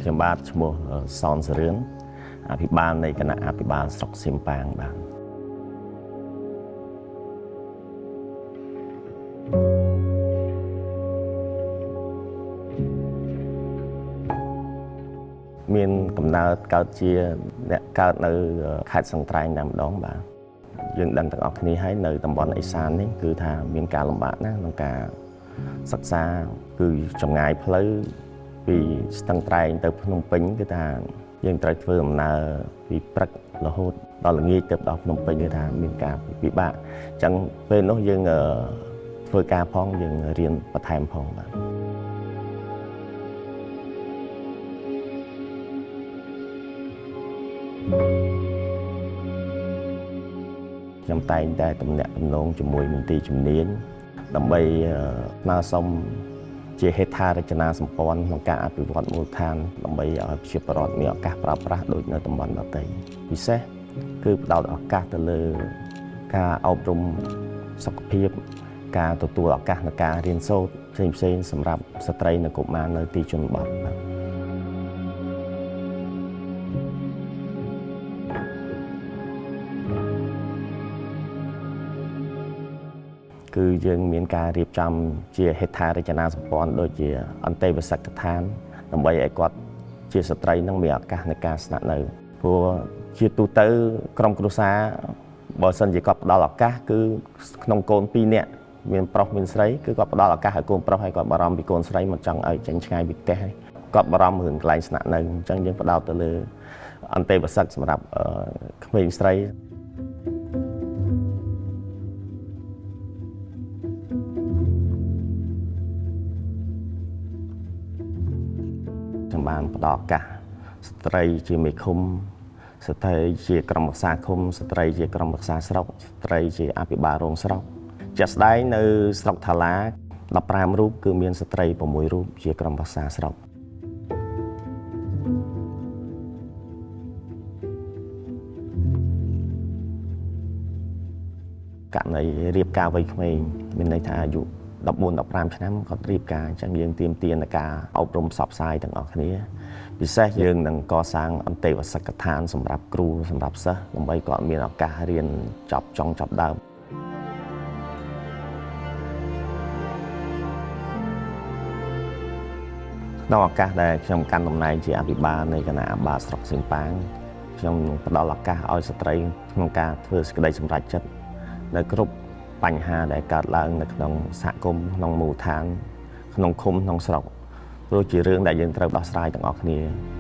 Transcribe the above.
ខ្ញុំបាទឈ្មោះសនសរឿនអភិបាលនៃគណៈអភិបាលស្រុកសៀមប៉ាងបាទមានកំណើតកើតជាអ្នកកើតនៅខេត្តស្ទឹងត្រែងតែម្ដងបាទយើងដឹងទាំងអស់គ្នាហើយនៅតំបន់ឦសាននេះគឺថាមានការលំបាកណាស់ក្នុងការសិក្សាគឺចម្ងាយផ្លូវពីស្ទឹងត្រែងទៅភ្នំពេញគឺថាយើងត្រូវធ្វើដំណើរពីព្រឹករហូតដល់ល្ងាចទៅដល់ភ្នំពេញគឺថាមានការពិបាកអញ្ចឹងពេលនោះយើងធ្វើការផងយើងរៀនបន្ថែមផងបាទខ្ញុំតែងតែទំនាក់ទំនងជាមួយមន្ទីរជំនាញដើម្បីស្នើសុំជាហេដ្ឋារចនាសម្ព័ន្ធក្នុងការអភិវឌ្ឍមូលដ្ឋានដើម្បីឲ្យប្រជាពលរដ្ឋមានឱកាសប្រើប្រាស់ដូចនៅតំបន់ដទៃពិសេសគឺផ្ដោតឱកាសទៅលើការអប់រំសុខភាពការទទួលឱកាសในការរៀនសូត្រផ្សេងៗសម្រាប់ស្ត្រីនិងកុមារនៅទីជនបទបាទគឺយើងមានការរៀបចំជាហេដ្ឋារចនាសម្ព័ន្ធដូចជាអន្តេវសិកដ្ឋានដើម្បីឲ្យគាត់ជាស្ត្រីនឹងមានឱកាសในការស្នាក់នៅព្រោះជាទូទៅក្រុមគ្រួសារបើសិនជាគាត់ផ្ដល់ឱកាសគឺក្នុងកូន2នាក់មានប្រុសមានស្រីគឺគាត់ផ្ដល់ឱកាសឲ្យកូនប្រុសហើយគាត់បារម្ភពីកូនស្រីមិនចង់ឲ្យចេញឆ្ងាយពីផ្ទះហើយគាត់បារម្ភរឿងកន្លែងស្នាក់នៅអញ្ចឹងយើងផ្ដោតទៅលើអន្តេវសិកសម្រាប់ក្មេងស្រីខ្ញុំបានផ្ដល់ឱកាសស្ត្រីជាមេឃុំស្ត្រីជាក្រុមប្រឹក្សាឃុំស្ត្រីជាក្រុមប្រឹក្សាស្រុកស្ត្រីជាអភិបាលរងស្រុកជាក់ស្ដែងនៅស្រុកថាឡា15រូបគឺមានស្ត្រី6រូបជាក្រុមប្រឹក្សាស្រុកករណីរៀបការវ័យក្មេងមានន័យថាអាយុ14 15ឆ្នាំគាត់រៀបការអញ្ចឹងយើងទាមទារในការអប់រំផ្សព្វផ្សាយទាំងអស់គ្នាពិសេសយើងនឹងកសាងអន្តេវសិកដ្ឋានសម្រាប់គ្រូសម្រាប់សិស្សដើម្បីគាត់មានឱកាសរៀនចប់ចុងចប់ដើមក្នុងឱកាសដែលខ្ញុំកាន់តំណែងជាអភិបាលនៃគណៈអភិបាលស្រុកសៀមប៉ាងខ្ញុំនឹងផ្ដល់ឱកាសឲ្យស្ត្រីក្នុងការធ្វើសេចក្តីសម្រេចចិត្តនៅគ្រប់បញ្ហាដែលកើតឡើងនៅក្នុងសហគមន៍ក្នុងមូលដ្ឋានក្នុងឃុំក្នុងស្រុកព្រោះជារឿងដែលយើងត្រូវដោះស្រាយទាំងអស់គ្នា។